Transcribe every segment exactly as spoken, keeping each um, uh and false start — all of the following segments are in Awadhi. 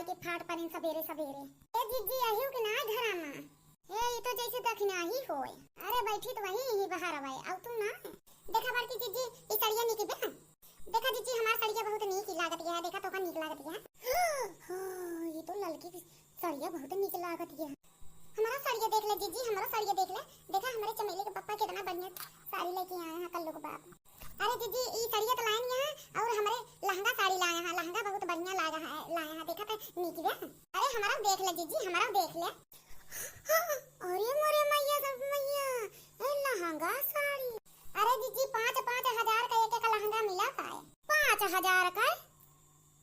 कि फाट परिन सबेरे सबेरे। ए जिज्जी, अहिउ कि नाय घरा मा? ए, ई तो जैसे दखिनाही होय। अरे बैठी तो वही, यही बाहर आवे, आउ तू ना। देखा बड़की जिज्जी, ई सड़िया नीक बा। देखा जिज्जी, हमार सड़िया बहुत नीक लागत है, देखा तोका नीक लागत है। हो, ये तो ललकी सड़िया बहुत नीक लागत है। हमारा सड़िया देख ले जिज्जी, हमारा सड़िया देख ले। देखा हमरे चमेली के पप्पा कितना बढ़िया साड़ी लेके आए हैं कल्लू के बाप। अरे जिज्जी, ई सड़िया तो लाइन यहाँ और हमरे लहंगा साड़ी लाए हैं, लहंगा बहुत बढ़िया लागा है, लाए हैं, देखा तो नीक बा। अरे हमारा देख ले जिज्जी, हमारा देख ले। अरे मोरे मैया सब मैया, ए लहंगा साड़ी। अरे जिज्जी, पाँच पाँच हजार का एक एक लहंगा मिला पाए। पाँच हजार का?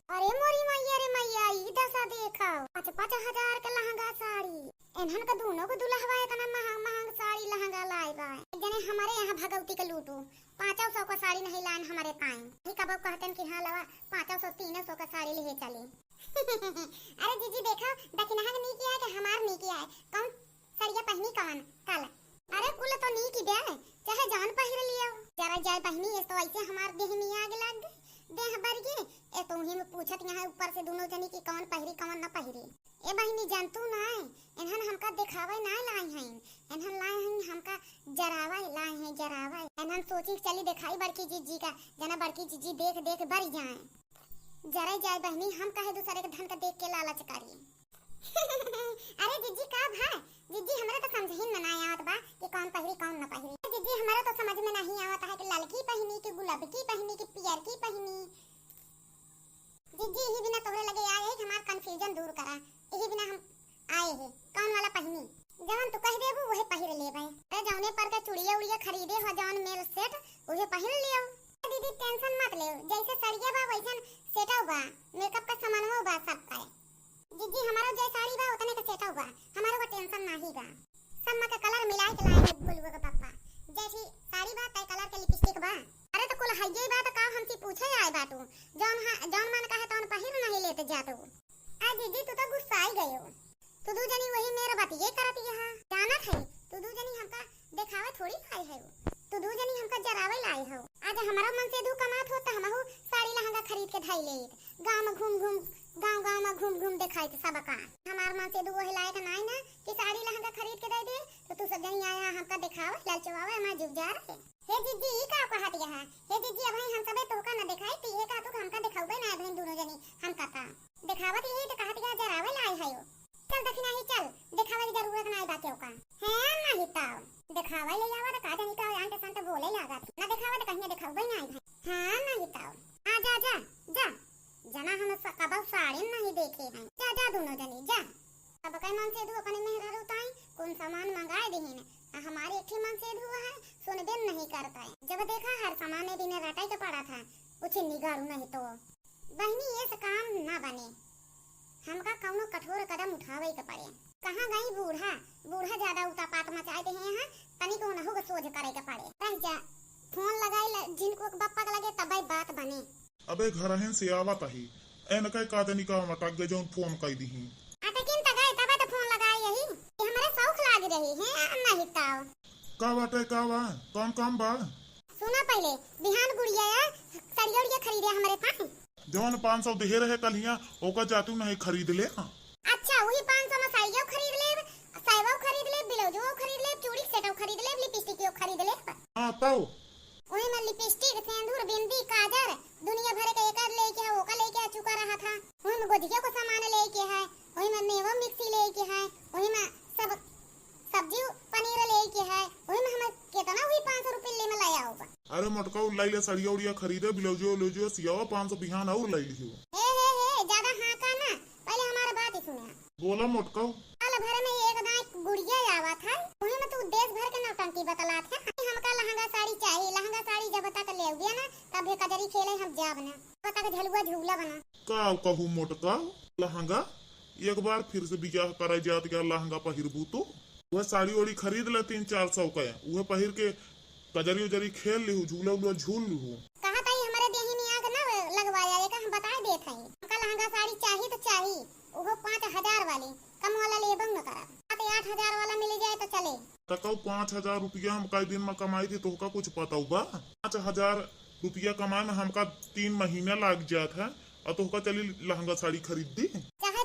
अरे मोरी मैया रे मैया, ई दशा देखा, पाँच पाँच हजार के लहंगा साड़ी। इन्हन का दोनों को दुल्हवा इतना महंग महंग साड़ी लहंगा लाए बा। एक जने हमारे यहाँ भगवती के लूटू, पाँचों सौ का साड़ी नहीं लान हमारे ताई। ही कबो कहतन कि हाँ लवा, पाँचों सौ तीनों सौ का साड़ी ले चली। अरे जिज्जी देखा, दखिनहा के नीक आए कि हमार नीक आए, कौन सड़िया पहनी कवन कल? अरे कुल तो नीक बा, चाहे जौन पहिर लियो। जरा जाए बहिनी, ये तो ऐसे हमार देह में आग लग गई, देह बर गई। ए तो उही में पूछत यहाँ ऊपर से दोनों जनी कि कौन पहिरी कौन न पहिरी। ए बहिनी जानतू ना, इन्हन हमका देखावे ना लाई हैं, इन्हन लाई हैं हमका जरावे लाई हैं, जरावे। इन्हन सोची चली देखाई बड़की जिज्जी का, जना बड़की जिज्जी देख देख बर जाए। जरे जाए बहिनी, हम काहे दूसरे के धन का देख के लालच करी? अरे जिज्जी का भा? जिज्जी हमरा तो समझ ही में ना आवत बा कि कौन पहिरी कौन न पहिरी। जिज्जी हमरा तो समझ में नहीं आवत है कि ललकी पहिनी कि गुलबकी पहिनी कि पियरकी पहिनी। जिज्जी यही बिना तोहरे लगे आए है कि हमार confusion दूर करा, यही बिना हम आए है कौन वाला पहिनी। जवन तू कह देबू वही पहिर लेबे। अरे जौने पर का चूड़िया उड़िया खरीदे हो जौन मेल सेट उहे पहिर लियो। दीदी tension मत ले, जैसे सड़िया बा वैसन सेटो बा, makeup का सामानो बा सबका। जिज्जी हमारो जे साड़ी बा उतने के सेटो बा, हमारो का tension नाही बा। सब मा के colour मिलाए के लाए है बुलुआ के पप्पा। जैसी साड़ी बा तय colour के lipstick बा। अरे तो कुल हइये बा तो का हमसे पूछे आए बाटू? जौन हा, जौन मन का है तौन पहिर नहीं लेते जातू। आ जिज्जी तू तो गुस्साई गयो। तू दू जनी वही मेर बतिये करत यहाँ। जानत है, तू दू जनी हमका देखावे थोड़ी लाई है। तू दू जनी हमका जरावे लाई हो। आज हमारा मनसेधू कमात हो त हमहू साड़ी लहंगा खरीद के धाई लेत। गाँव में घूम घूम, गाँव गाँव में घूम घूम देखाइत सबका। हमार मनसेधू वही लायक नाई ना कि साड़ी लहंगा खरीद के दे दे, तो तू सब जनी आया हमका देखावे, ललचवावे, हमार जुग जा रहे। हे जिज्जी, ई का कहत यहाँ? हे जिज्जी, अबहीं हम सबे तोहका न देखाई, ती हे कहतू कि हमका देखाउबे ना अबहीं दोनों जनी, हमका का देखावत यही तो कहत यहाँ जरावे लाई है यो। चल दखिनहा ही चल, देखावे की जरूरत नाई बा केहू का। हाँ, नहीं ताव। देखावे ले आवा तो का जानी का आंट संट बोले लागत। ना देखावे तो कहीं देखावे नाई भाई। हाँ, नहीं ताव। आ जा, जा, जा। जना हम स-, कबल साड़ी नहीं देखे हैं। जा, जा दोनों जनी, जा। अब कई मनसेधू अपने मेहरारू ताई कौन सामान मंगाए दिहिन। आ हमारे एक ही मनसेधू है, सुनबे नहीं करता है। जब देखा हर सामान ए दिन रटाई के पड़ा था, कुछ निगारू नहीं तो। बहिनी, ये से काम ना बने, हमका कौनो कठोर कदम उठावे के पड़े। कहाँ गई बूढ़ा? बूढ़ा ज्यादा उतापात मचाए देहे हैं, तनिक उनहु के सोझ करे के पड़े। रह जा, फोन लगाई ल-, जिनको के बप्पा के लगे, तबे बात बने। अबे घरहिन से आवत ही, एनके का जनी का मटक गए जौन फोन कई दिही। अटकिन त गए, तबे तो फोन लगाई यही, कि हमरे शौक लाग रही है, नहीं ताव। का बाटे, का बा, कौन काम बा? सुना पहिले, बिहान गुड़िया या सड़िया उड़िया खरीदे हमरे पास। जवन पाँच सौ देहे रहे कलिया, ओका जातू नहीं खरीद ले। अच्छा, वही पाँच सौ में सड़िया खरीद ले, सायवा खरीद ले, ब्लाउजो खरीद ले, चूड़ी सेटो खरीद ले, लिपस्टिको खरीद ले। हाँ, तब? वही में लिपस्टिक, सेंदूर, बिंदी, काजर, दुनिया भर के एकर लेके है, ओकर लेके है, चुका रहा था। वही में गोदिया को सामान लेके है, वही में मेवा मिक्सी लेके है, वही में सब सब्जी पनीर लेके है, वही में हमें कितना हुई पाँच सौ रुपये ले में लाया होगा। अरे मोटका, उ लाई ले सड़िया उड़िया खरीदे, ब्लाउजो उलाउजो सियावा, पाँच सौ बिहान और लाई लियो। हे, हे, हे, ज्यादा हाँका ना, पहले हमारा बात ही सुना। बोला मोटका। साल भर में एक दाई गुड़िया आवा था, वही में तू देश भर के नौटंकी बतलात है। हमका लहंगा साड़ी चाहिए, लहंगा साड़ी जब तक ले हुए ना, तब ये कजरी खेले हम जाब ना, जब तक झलुआ झूला बना। का कहू मोटका, लहंगा एक बार फिर से बियाह करे जात गया, लहंगा पहिरबू तू? वह साड़ी ओड़ी खरीद ले तीन चार सौ के, वह पहिर के कजरी उजरी खेल लिहू, झूला उला झूल लिहू। कहा ताई हमरे देही में आग ना लगवाया, ये का हम बताए देत हई। हमका लहंगा साड़ी चाही तो चाही, ओहो पाँच हजार वाली, कम वाला लेबो न करब। सात आठ हजार वाला मिल जाए तो चले। त कहू पाँच हजार रुपया हम कई दिन में कमाई थी, तोहका कुछ पता बा? पाँच हजार रुपया कमाए में हमका तीन महीना लाग जात है, और तोहका चली लहंगा साड़ी खरीद दी। चाहे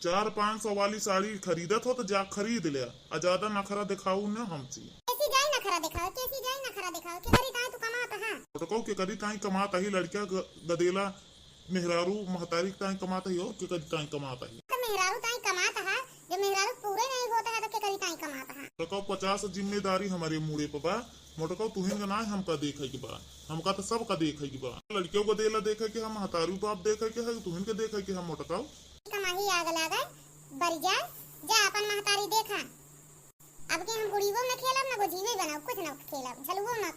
चार पाँच सौ वाली साड़ी खरीदत हो तो जा खरीद ले, आ ज्यादा नखरा दिखाऊ न हमसे। कैसी जाई नखरा दिखाओ, कैसी जाई नखरा दिखाओ, के करी ताई तू कमात हा? मोटकऊ के करी ताई कमात ही, लड़किया ग-, गदेला मेहरारू महतारी के ताई कमात ही और के करी ताई कमात ही। तो मेहरारू ताई कमात हा, जब मेहरारू पूरे नहीं होता है तो के करी ताई कमात हा? मोटकऊ पचास जिम्मेदारी हमारे मूड़े पे बा, मोटकऊ तुहिन का ना हमका देखे के बा, हमका तो सबका देखे के बा। लड़कियों गदेला देखे के हम, महतारू बाप देखे के है, तुहिन के देखे के हम मोटकऊ। कमाही आग लागे, बरी जा, जा अपन महतारी देखा। अब के हम गुड़ियो न खेलब, न गोझियो बनाऊ, कुछ न खेलब, झलुओ न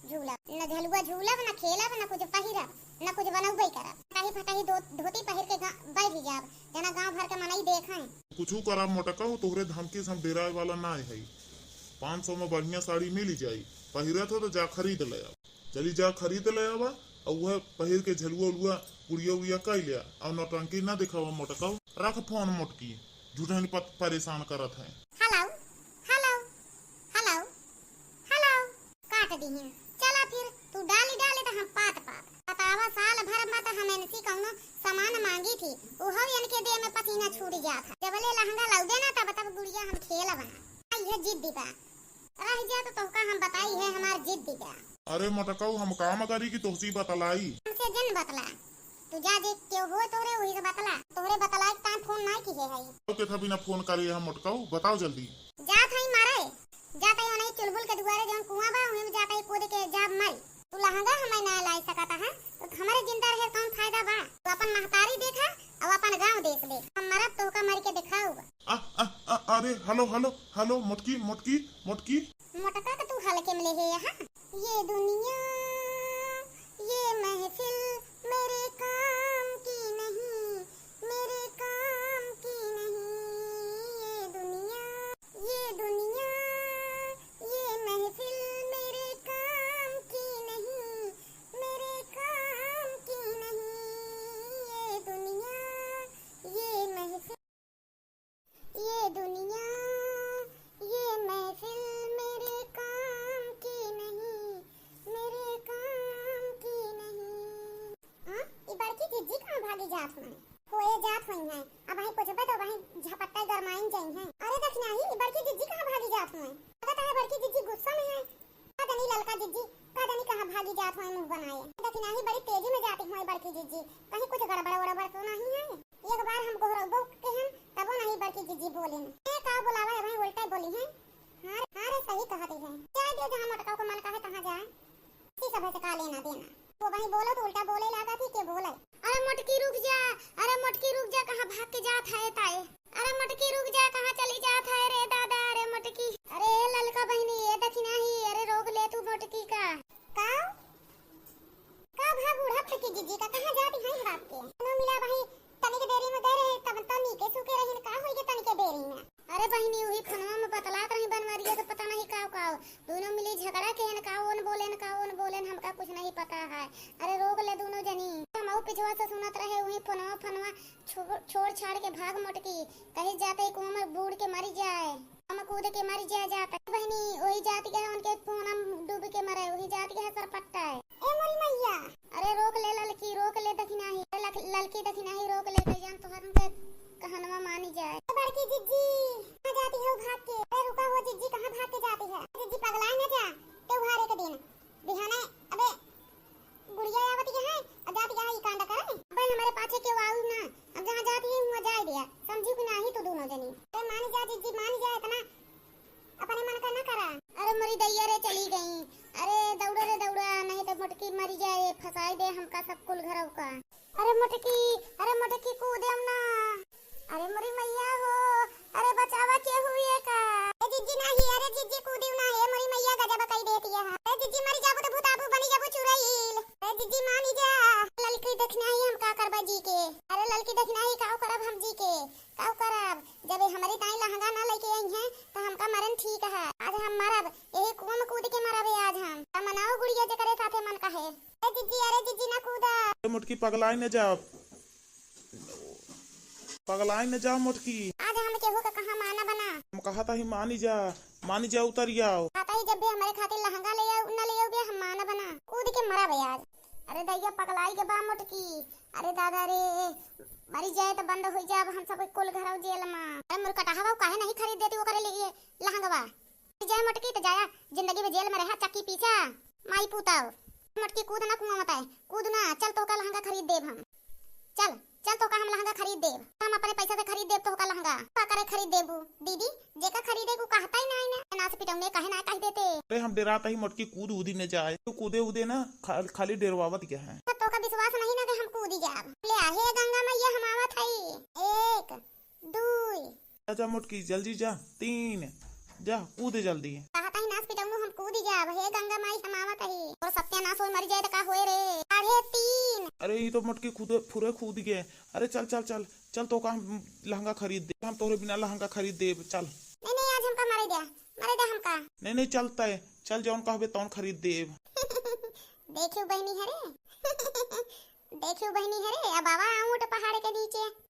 झूलब, न झलुआ झूलब, न खेलब, न कुछ पहिरब, न कुछ बनौबे करब। फटाही फटाही धो-, धोती पहिर के गा-, बैठ जाब, जना गाँव भर के मनई देखें। कुछू करब मोटकऊ, तोहरे धमकी से हम डेराए वाला ना है। पाँच सौ में बढ़िया साड़ी मिल जाई, पहिरत हो तो जा खरीद ले आव। चली जा खरीद ले आवा, और वह पहिर के झलुआ उलुआ, गुड़िया उड़िया कई लिया, और नौटंकी ना दिखावा मोटकऊ। रख फोन मोटकी, झूठन पत-, परेशान करत है। हेलो, हेलो, हेलो, हेलो। काट दी है। चला फिर, तू डाली डाली तो हम पात पात। बतावा, साल भर में तो हम इनसे कौनो सामान मांगी थी, उहो इनके देह में पसीना छूट जात है। जबले लहंगा लौदे ना, तब तब गुड़िया हम खेलब ना। यह जिद्दी बा। रह जा तो तोहका हम बताई है हमार जिद्दी का। अरे मोटकऊ, हम काम करी कि तोहसी बतलाई? हमसे जन बतला, तू जा जे केहू होए तोहरे वही से बतला। तोहरे बतलाए के टाइम फोन नाई किहे हई। तो के था बिना फोन करे हम मोटकऊ, बताओ जल्दी। जात हई मारे, जात हई ओनही चुलबुल के दुआरे जौन कुआं बा, उहे में जात हई कूद के जाब मारी। तू लहंगा हमें ना लाई सकत है, तो हमरे जिंदा रहे कौन फायदा बा? तू अपन महतारी देखा, अब अपन गांव देख ले। हम मरब तोहका मर के दिखाऊ। आ, आ, आ, अरे, हेलो, हेलो, हेलो, मोटकी, मोटकी, मोटकी। मोटका के तू हल्के में ले हे यहाँ। ये दुनिया, ये महफिल मेरे काम की नहीं, मेरे काम की नहीं। ये दुनिया, ये दुनिया, ये महफिल मेरे काम की नहीं, मेरे काम की नहीं। ये दुनिया, ये महफिल ये दुनिया, ये महफिल मेरे काम की नहीं, मेरे काम की नहीं। हाँ, ई बड़की जिज्जी कहाँ भागी जात हुई? होए जात हुई हैं। अब वहीं पूछबे तो वहीं झपट्टा गरमाइन जाई हैं। अरे दखिनाही, ई बड़की जिज्जी कहाँ भागी जात हुई? लगत है बड़की जिज्जी गुस्सा में है। का जानी ललका जिज्जी, का जानी कहाँ भागी जात होई मुँह बनाए। दखिनाही बड़ी तेजी में जाती होई बड़की जिज्जी, कहीं कुछ गड़बड़ वड़बड़ तो नहीं है। एक बार हम गोहरौबो के हम तबो नहीं बड़की जिज्जी बोलिन। ए, का बोलावा है भाई, उल्टा बोली है। हाँ रे, हाँ रे, सही कहती है। जाए दे, जहाँ मोटका को मन कहे तहाँ जाए। इसी सब से का लेना देना। वो भाई बोलो तो उल्टा बोले लागा थी के बोले। अरे मोटकी रुक जा, अरे मोटकी रुक जा, कहाँ भाग के जात है ताए? अरे मोटकी रुक जा, कहाँ चली जात है रे दादा? अरे मोटकी, अरे ए ललका बहिनी, ए दखिनाही, अरे रोक ले तू मोटकी का। का? का भा बूढ़ा फटकी जिज्जी का, कहाँ जाती है भाग के? नो मिला भाई, तनिक देरी में गए रहे, तब तो नीके सूखे रही, का होई के तनिके देरी में? अरे बहिनी, उही फोनवा में बतलात रही बनवरिया के पता नहीं काव काव। दोनों मिली झगड़ा के हन, का ओन बोलेन, का ओन बोलेन, हमका कुछ नहीं पता है। अरे रोक ले दोनों जनी। हम ऊ पिछवा से सुनत रहे, उही फोनवा, फोनवा छो-, छोड़ छाड़ के भाग मोटकी, कहीं जाते कुआं में बूड़ के मरी जाए, कुआं में कूद के मरी जाए जाता। बहिनी, वही जात गया उनके कुआं में डूब के मरे, वही जात गया सरपट्टा है। ए मोरी मैया। अरे रोक ले ललकी, रोक ले दखिनाही, लख-, ललकी दखिनाही रोक ले, कहियान तोहर उनके कहनवा मानी जाए। ए बड़की जिज्जी, कहाँ जाती है भाग के? अरे रुका हो जिज्जी, कहाँ भाग के जाती है? जिज्जी पगलाए न जा, त्योहारे के दिन बिहाने, अबे गुड़िया आवत के है, अब जात के है ई कांड करे। अबे हमारे पाछे के आऊ ना, अब जहाँ जात है वहाँ जाए दिया, समझी कि नाही तू दोनों जनी। अरे मान जा जिज्जी, मान जा, इतना अपने मन का ना करा। अरे मोरी दैया रे चली गई, अरे दौड़ा रे दौड़ा, नहीं तो मोटकी मरी जाए, फंसाई दे हमका सब कुल घरव का। अरे मोटकी, अरे मोटकी कूदेम ना। अरे मोरी मैया हो, अरे बचावा के हुए का? ए जिज्जी नाही, अरे जिज्जी कूदियो ना, ए मोरी मैया गजब कई देती है। ए जिज्जी मरी जाबू तो भूताबू बनी जाबू चुरैल। ए जिज्जी मानी जा। ललकी दखिनाही हम का करबा जी के? अरे ललकी दखिनाही का करब हम जी के? का करब? जब ये हमरी ताई लहंगा ना लेके आई हैं तो हमका मरन ठीक है। आज हम मरब, यही कुआं में कूद के मरब आज हम। त मनाओ गुड़िया जेकरे साथे मन कहे। ए जिज्जी, अरे जिज्जी ना कूदा। ए मोटकी पगलाई न जा। पगलाइन न जाओ मोटकी। आज हम केहू के कहा मानब ना। हम कहत ही मानी जा, मानी जा उतरि आओ। कहत ही जब भी हमरे खातिर लहंगा ले आओ, न ले आओगे हम मानब ना। कूद के मरब आज। अरे दैया, पगलाई के बा मोटकी। अरे दादा रे, मरी जाए तो बंद हो जाए अब हम सब कुल घर जेल में। अरे मोर कटहवा काहे नहीं खरीद देती ओकरे लिए लहंगवा? मरी जाए मोटकी तो जाया, जिंदगी में जेल में रहा चक्की पीसा। माई पूताओ, मोटकी कूद ना कुआं मताए, कूद ना, चल तोहका लहंगा खरीद देब हम। चल, चल तोहका हम लहंगा खरीद देब, हम अपने पैसा से खरीद देब तोहका लहंगा। का करे खरीद देबू दीदी, जेका खरीदे को कहता ही नहीं ना, ना से पिटौने काहे ना कह देते। अरे हम डेरात ही मोटकी कूद उदी न जाए, तू कूदे उदे ना, खा-, खाली डेरवावत गया है। तो तोका विश्वास नहीं ना कि हम कूदी जाब। ले आ, हे गंगा मैया हम आवत हई। एक, दुई। जा, जा मोटकी, जल्दी जा। तीन, जा कूद जल्दी। कहता ही नास पिटौनू हम कूदी जाब, हे गंगा माई हम आवत ही। और सत्यानाश होए मर जाए तो का होए रे। साढ़े तीन। अरे ई तो मोटकी खुदे फुरे कूद गए। अरे चल चल चल चल, तोका हम लहंगा खरीद दे, हम तोहरे बिना लहंगा खरीद देब, चल। नहीं नहीं, आज हमका मारे दे, मारे दे हमका। नहीं नहीं, चल तय, चल जौन कहबे तौन खरीद देब। देखियो बहनी हरे, देखियो बहनी हरे, अब आवा ऊंट पहाड़ के नीचे।